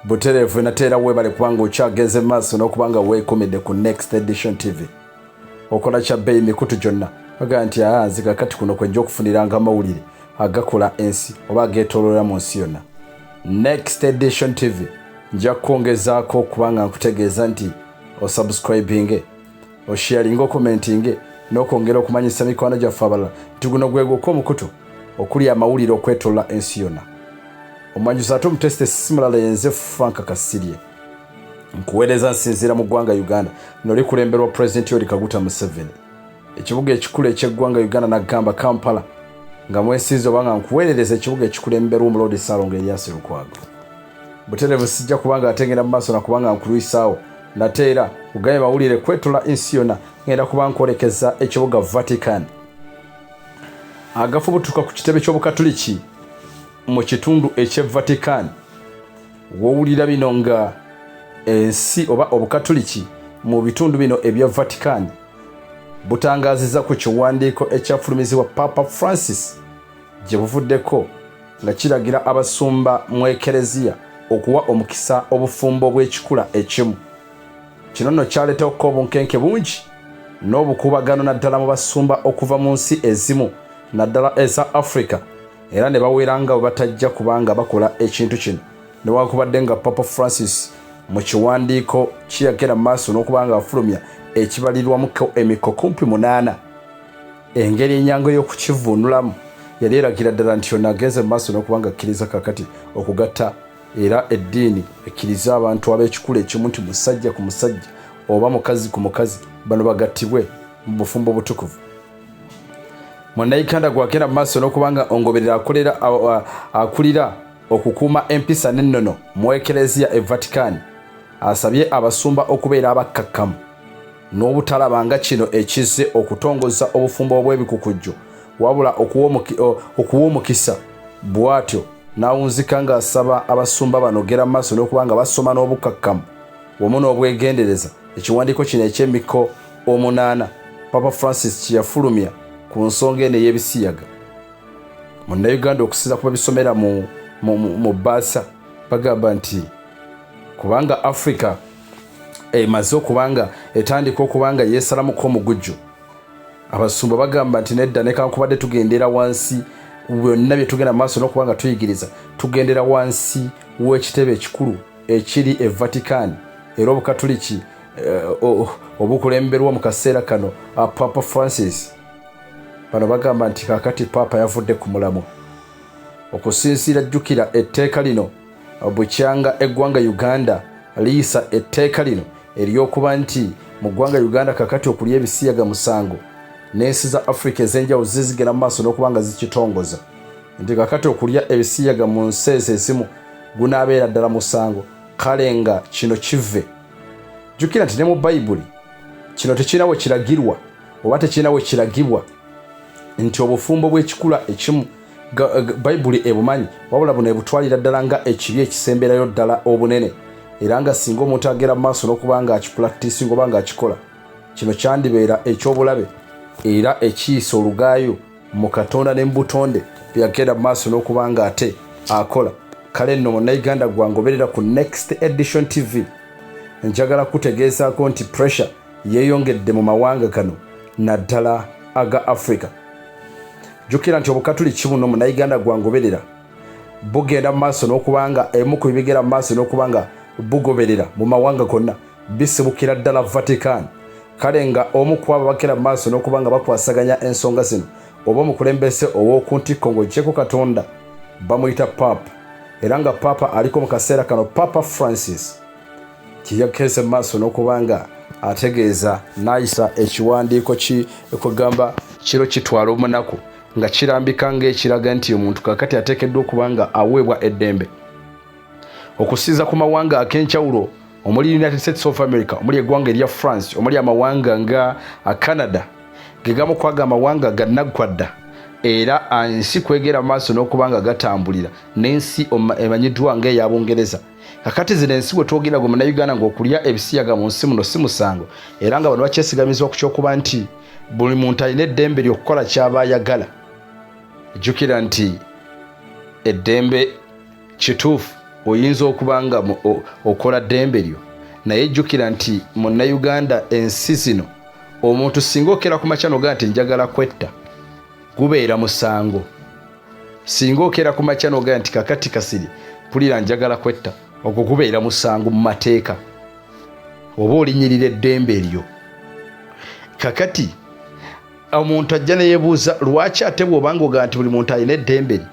Butereevu nate era weebale kubanga okyagenze maaso n'okuba nga weekumidde ku Next Edition TV. Okola kya bbeeyi mikutu gyonna bagaa nti aa nze kakati kuno kwenja okufuniranga amawulire agakola ensi oba ageetooloolera mu nsi yonna. Next Edition TV nja kukwongezaako okuba nga nkutegeeza nti osubscribinge, osharinge, okomentinge n'okwongera okumanyisa mikwano gyaffe abalala nti guno gwe gwokka omukutu okuli amawulire okwetolola ensi yonna. Omwanjuzi ate omutesite si mulala yenze Frank Kasirye, nkuweereza nsinziira mu ggwanga Uganda nolikulemberwa Pulezidenti Yoweri Kaguta Museveni, ekibuga ekikulu ekyeggwanga Uganda nagamba Kampala, nga mwesinze oba nga nkuweerereza ekibuga ekikulemberwa Omuloodi Ssaalongo Erias Lukwago. Butereevu sijja kubanga ate ngenda mu maaso nakubanga nkulwisaawo nate era kugaye mawulire kwetola ensi yonna. Ngenda kuba nkwolekeza ekibuga Vatican, agafubutuka ku kitebe ky'Obukatuliki mu kitundu eky'e Vatican. Wowulira bino nga ensi oba Obukatuliki mu bitundu bino ebya Vatican butangaziza ku kiwandiiko ekyafulumizibwa Papa Francis gye buvuddeko, nga kiragira abasumba mu Ekereziya okuwa omukisa obufumbo bw'ekikula ekimu. Kino nno kyaleetawoko obunkenke bungi n'obukuubagano, naddala mu basumba okuva mu nsi ezimu, naddala eza Africa, era ne bawera nga bwe batajja kubanga bakola ekintu kino, newankubadde nga Papa Francis mu kiwandiiko kiyagenda mu maaso n'okuba nga afulumya ekibalirwamuko emiko kumpi 8, engeri enyangu ey'okukivuunulamu yali eragira ddala nti ono agenze mu maaso n'okuba nga akkiriza kakati okugatta era eddiini ekkiriza abantu ab'ekikula ekimu, nti musajja ku musajja oba mukazi ku mukazi, bano bagattibwe mu bufumbo butukuvu. Munnayuganda gwagenda mu maaso n'okuba nga ongoberera akolera akulira okukuuma empisa n'ennono mu Ekereziya e Vatican asabye abasumba okubeera abakkakkamu n'obutalaba nga kino ekizze okutongoza obufumbo obw'ebikukujjo, wabula okuwa omukisa. Bw'atyo n'awunzika ng'asaba abasumba bano gera mu maaso n'okuba nga basoma n'obukkakkamu wamu n'obwegendereza ekiwandiiko kino eky'emiko 8 Papa Francis kyeyafulumya ku nsonga eno ey'ebisiyaga. Munnayuganda okusinza kuba bisomera mu bbaasa bagamba nti kubanga Africa emaze okubanga etandika okubanga yeesalamuko omugujjo, abasumba bagamba nti nedda, nekankubadde tugendera wansi byonna bye tugenda mu maaso n'okuba nga tuyigiriza, tugendera wansi w'ekitebe ekikulu ekiri e Vatican era Obukatuliki obukulemberwa mu kaseera kano Papa Francis. Bano bagamba nti kakati Paapa yavudde ku mulamwa okusinziira. Jjukira etteeka lino bukyanga eggwanga Uganda liyisa etteeka lino ery'okuba nti mu ggwanga Uganda kakati okulya ebisiyaga musango, n'ensi za Africa ez'enjawulo zizigenda mu maaso n'okuba nga zikitongoza nti kakati okulya ebisiyaga mu nsi ezo ezimu gunaabeera ddala musango. Kale nga kino kive, jjukira nti ne mu Bayibuli kino tekirina we kiragirwa oba tekirina we kiragibwa nti obufumbo bw'ekikula ekimu Bayibuli ebumanyi, wabula buno ebutwalira ddala nga ekibi ekisemberayo ddala obunene, era nga singa omuntu agenda mu maaso n'okuba nga akipulakitisinga oba ng'akikola, kino kyandibeera eky'obulabe era ekiyisa olugaayo mu Katonda ne mu butonde byagenda mu maaso n'okuba nga ate akola. Kale nno munnayuganda gwangoberera ku Next Edition TV, njagala kutegeezaako nti pressure yeeyongedde mu mawanga gano, naddala aga Africa. Jjukira nti Obukatuliki buno, munnayuganda gwangoberera, bugenda mu maaso n'okuba nga emu ku bibigenda mu maaso n'okuba nga bugoberera mu mawanga gonna bisibukira ddala Vatican. Kale nga omu ku abo bagenda mu maaso n'okuba nga bakwasaganya ensonga zino oba omukulembeze ow'oku ntikko ng'oggyeko Katonda bamuyita Paapa, era nga Paapa aliko mu kaseera kano Papa Francis kyeyagenze mu maaso n'okuba nga ategeeza n'ayisa ekiwandiiko kwegamba kiro kitwala omunaku nga kirambika ng'ekiraga nti omuntu kakati ateekeddwa okuba nga aweebwa eddembe okusinza ku mawanga ak'enjawulo omuli United States of America, omuli eggwanga erya France, omuli amawanga nga Canada, gegamu kwaga amawanga gannaggwadda era ensi kwegera maaso n'okuba nga gatambulira n'ensi emanyiddwa ng'eya Bungereza. Kakati zino ensi bwe twogera, gwe munnayuganda, ng'okulya ebisiyaga mu nsi muno si musango, era nga bano bakyesigamizibwa ku kyokuba nti buli muntu alina eddembe ly'okukola ky'aba ayagala. Jjukira nti eddembe kituufu. Oyinza okuba nga okola ddembe lyo, naye jjukira nti munnayuganda, ensi zino omuntu singa okera ku makya nogaa nti njagala kwetta, gubeera musango. Singa okera ku makya nogaa nti kakati kasiri mpulira njagala kwetta, ogwo gubeera musango mu mateeka, oba olinyirira eddembe lyo. Kakati omuntu ajja neyebuuza lwaki ate bw'obanga ogaa nti buli muntu alina eddembe lye,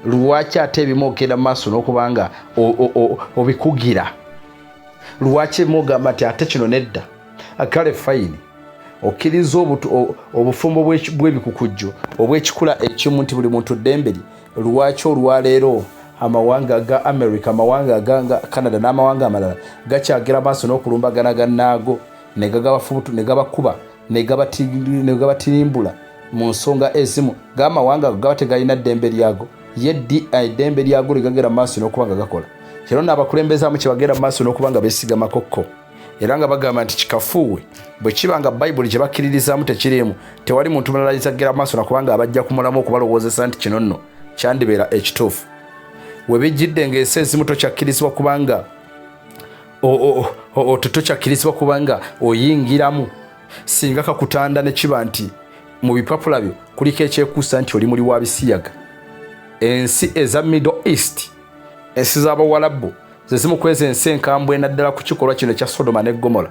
lwaki ate ebimu ogenda mu maaso n'okuba nga obikugira? Lwaki ebimu ogamba nti ate kino nedda? Kale fayini, okkiriza obufumbo bw'ebikukujjo obw'ekikula ekimu nti buli muntu ddembe lye, lwaki olwaleero amawanga ga America, amawanga ga Canada n'amawanga amalala gakyagera maaso n'okulumbagana gannaago ne gagabafubutu ne gabakuba ne gabatirimbula mu nsonga ezimu? G'amawanga ago gaba tegalina ddembe lyago? Ye ddi eddembe lyago ligagera mu maaso n'okuba nga gakola kino? N'abakulembeze amu kyebagenda mu maaso n'okuba nga beesigamakokko era nga bagamba nti kikafuuwe, bwe kiba nga Bayibuli gye bakkiririzaamu tekiriimu, tewali muntu mulala ayinza kugera mu maaso nakubanga abajja ku mulamu okubalowoozesa nti kino nno kyandibeera ekituufu. We bijjidde ng'ensi ezimu tokyakkirizibwa kubanga tokyakkirizibwa kubanga oyingiramu singa kakutanda ne kiba nti mu bipapula byo kuliko ekyekuusa nti oli muli wa bisiyaga. Ensi eza Middle East, ensi z'Abawalabu, ze zimu ku ezo ensi enkambwe naddala ku kikolwa kino ekya Sodoma ne Gomora,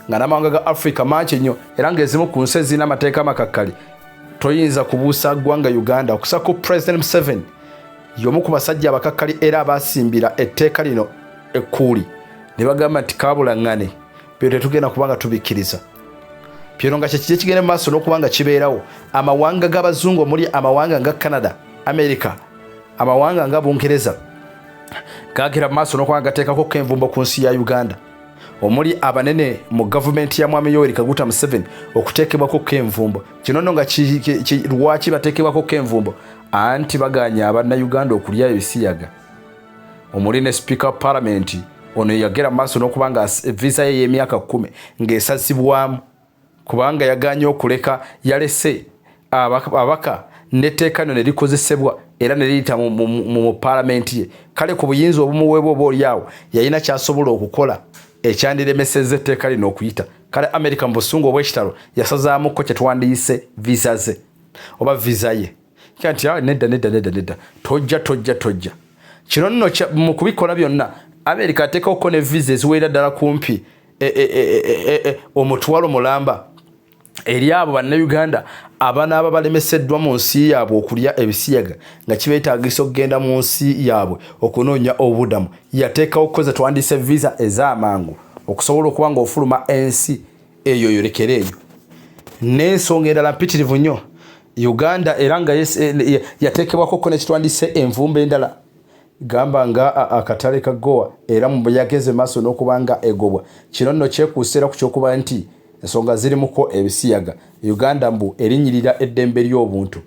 nga n'amawanga ga Africa mangi nnyo era ng'ezimu ku nsi ezirina amateeka amakakkali. Toyinza kubuusa ggwanga Uganda okusako President Museveni y'omu ku basajja abakakkali era abaasimbira etteeka lino ekkuuli ne bagamba nti kaabulaŋŋane, byo tetugenda kubanga tubikkiriza. Byono nga kyekijja kigenda mu maaso n'okuba nga kibeerawo. Amawanga g'abazungu omuli amawanga nga Canada, America, amawanga nga Bungereza gagera mu maaso n'okuba nga gateekako envumbo ku nsi ya Uganda, omuli abanene mu gavumenti ya Mwami Yoweri Kaguta Museveni okuteekebwako envumbo. Kino nno nga lwaki bateekebwako envumbo? Anti baganya Abannayuganda okulya ebisiyaga, omuli ne sipiika wa palamenti ono yagera mu maaso n'okuba nga visa ye y'emyaka 10 ng'esazibwamu kubanga yaganye okuleka, yalese ababaka n'etteeka lino ne likozesebwa era ne liyita mu paalamenti ye. Kale ku buyinza obumuweebwa, oba oliawo yalina kyasobola okukola ekyandiremesezza etteeka lino okuyita. Kale America mu busungu obw'ekitalo yasazaamuko kye twandiyise visa ze oba visa ye nti ah, nedda, nedda, nedda, nedda, tojja, tojja, tojja. Kino nno mu kubikola byonna America ateekawoko ne visa eziwerera ddala kumpi 500,000 eri abo Bannayuganda abanaaba balemeseddwa mu nsi yaabwe okulya ebisiyaga nga kibeetaagisa okugenda mu nsi yaabwe okunoonya obubudamu. Yateekawo kukoze twandise visa ez'amangu okusobola okuba ng'ofuluma ensi eyo oyolekere eyo, n'ensonga endala mpitirivu nnyo. Uganda era nga yateekebwako ko nekitwandise envumbo endala, gamba nga akatale ka Goa, era mu yageze maaso n'okuba nga egobwa. Kino nno kyekuusa era ku kyokuba nti ensonga zirimuko ebisiyaga. Uganda mbu erinnyirira eddembe ly'obuntu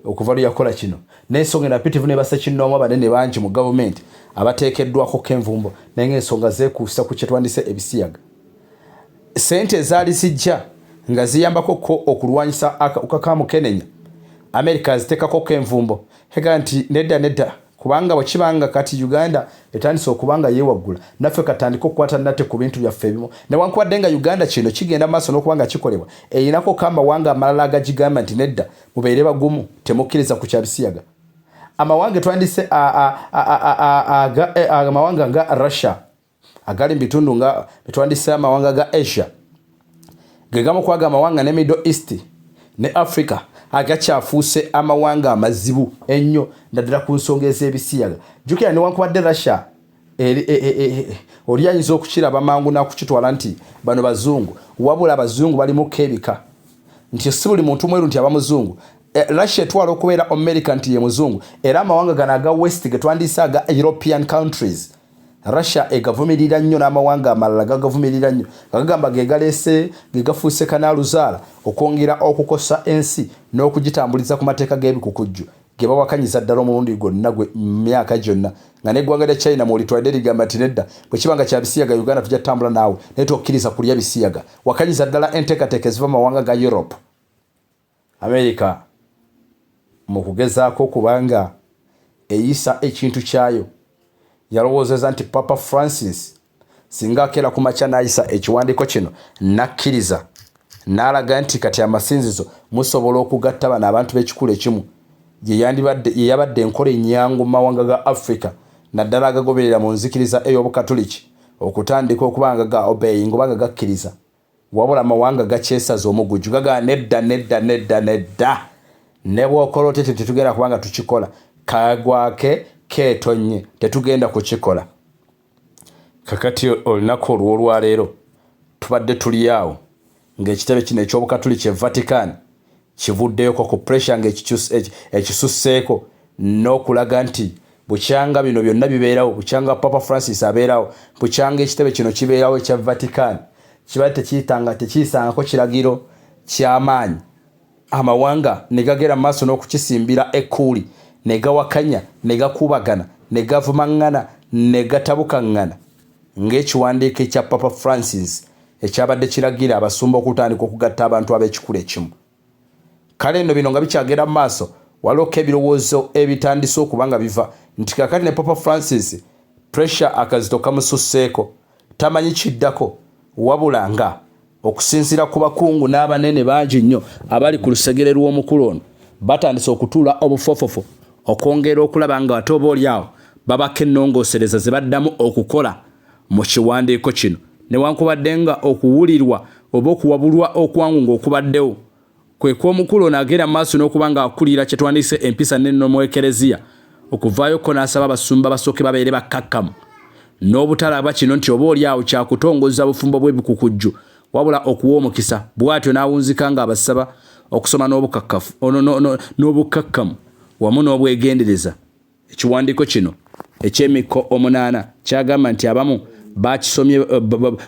okuva lwe yakola kino, n'ensonga eno mpitirivu ne bassekinnoomu abanene bangi mu gavumenti abateekeddwako k'envumbo, naye ng'ensonga zeekuusa ku kyetwandise ebisiyaga. Sente ezaali zijja nga ziyambako ko okulwanyisa akawuka ka mukenenya, Amerika aziteekako k'envumbo hega nti nedda, nedda, kubanga bwe kiba nga kati Uganda etandise okuba nga yeewaggula, naffe katandike okukwata nate ku bintu byaffe ebimu. Newankubadde nga Uganda kino kigenda maaso n'okuba nga kikolebwa, erinako ko amawanga amalala agagigamba nti nedda, mubeere bagumu, temukkiriza ku kyabisiyaga. Amawanga twandise amawanga nga Russia agali mu bitundu nga betwandise amawanga ga Asia, ge gamu kwaga amawanga ne Middle East ne Africa agakyafuuse amawanga amazibu ennyo naddala ku nsonga ez'ebisiyaga. Jjukira, newankubadde Russia oli ayinza okukiraba mangu nakukitwala nti bano bazungu, wabula abazungu balimuko ebika, nti si buli muntu mweru nti aba muzungu. Russia etwala okubeera America nti ye muzungu, era amawanga gano aga West getwandiise aga European countries, Russia egavumirira nnyo n'amawanga amalala gagavumirira nnyo nga gagamba ge galeese, ge gafuuse kanaaluzaala okwongera okukosa ensi n'okugitambuliza ku mateeka g'ebikukujju ge bawakanyiza ddala omulundi gwonna gwe myaka gyonna, nga n'eggwanga lya China mwolitwalidde ligamba nti nedda, bwe kiba nga kya bisiyaga Uganda tujja tutambula naawe, naye tokkiriza kulya bisiyaga, wakanyiza ddala enteekateeka eziva mu mawanga ga Europe. America mu kugezaako okuba nga eyisa ekintu kyayo. Yalowoozezza nti Papa Francis singa akeera ku makya n'ayisa ekiwandiiko kino n'akkiriza n'alaga nti kati amasinzizo musobola okugatta bano abantu b'ekikula ekimu, ye yabadde enkola ennyangu mu mawanga ga Africa naddala agagoberera mu nzikiriza ey'Obukatuliki okutandika okuba nga ga obeying oba nga gakkiriza. Wabula amawanga gakyesaze omugujju, gagamba nedda, nedda, nedda, nedda, ne bw'okola otya tetugenda kubanga tukikola, kagwake keetonnye, tetugenda kukikola. Kakati olunaku olw'olwaleero tubadde tuli awo ng'ekitebe kino eky'Obukatuliki e Vatican kivuddeyoko ku pressure ng'ekisusseeko n'okulaga nti bukyanga bino byonna bibeerawo, bukyanga Papa Francis abeerawo, bukyanga ekitebe kino kibeerawo ekya Vatican, kibadde tekiyisangako kiragiro ky'amaanyi, amawanga ne gagenda mu maaso n'okukisimbira ekkuuli, ne gawakanya, ne gakuubagana, ne gavumaŋŋana, ne gatabukaŋŋana ng'ekiwandiiko ekya Papa Francis ekyabadde kiragira abasumba okutandika okugatta abantu ab'ekikula ekimu. Kale nno bino nga bikyagenda mu maaso, waliwoko ebirowoozo ebitandise okuba nga biva nti kakati ne Papa Francis pressure akazito kamususseeko, tamanyi kiddako, wabula nga okusinziira ku bakungu n'abanene bangi nnyo abali ku lusegere lw'omukulu ono, batandise okutuula obufofofo okwongera okulaba nga ate oba oli awo babako ennongoosereza ze baddamu okukola mu kiwandiiko kino, newankubadde nga okuwulirwa oba okuwabulwa okwangu ng'okubaddewo kwe kw'omukulu ono agenda mu maaso n'okuba ng'akulira kye twandiyise empisa n'ennono mu Ekereziya, okuvaayokko n'asaba abasumba basooke babeere bakkakkamu n'obutalaba kino nti oba oli awo kyakutongoza bufumbo bw'ebikukujju wabula okuwa omukisa, bw'atyo n'awunzika ng'abasaba okusoma n'obukkakkamu wamu n'obwegendereza ekiwandiiko kino eky'emikko omunaana kyagamba nti abamu bakisomye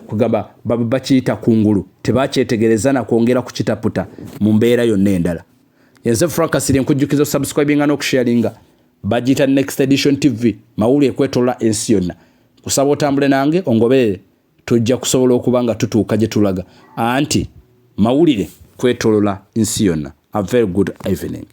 kugamba bakiyita kungulu, tebakyetegereza na kwongera kukitaputa mu mbeera yonna endala. Yenze Frank Kasirye, nkujjukiza osubscribinga n'okusharinga. Bagiyita Next Edition TV, mawulire ekwetolola ensi yonna. Nkusaba otambule nange ongoberere, tujja kusobola okuba nga tutuuka gye tulaga, anti mawulire kwetolola nsi yonna. A very good evening.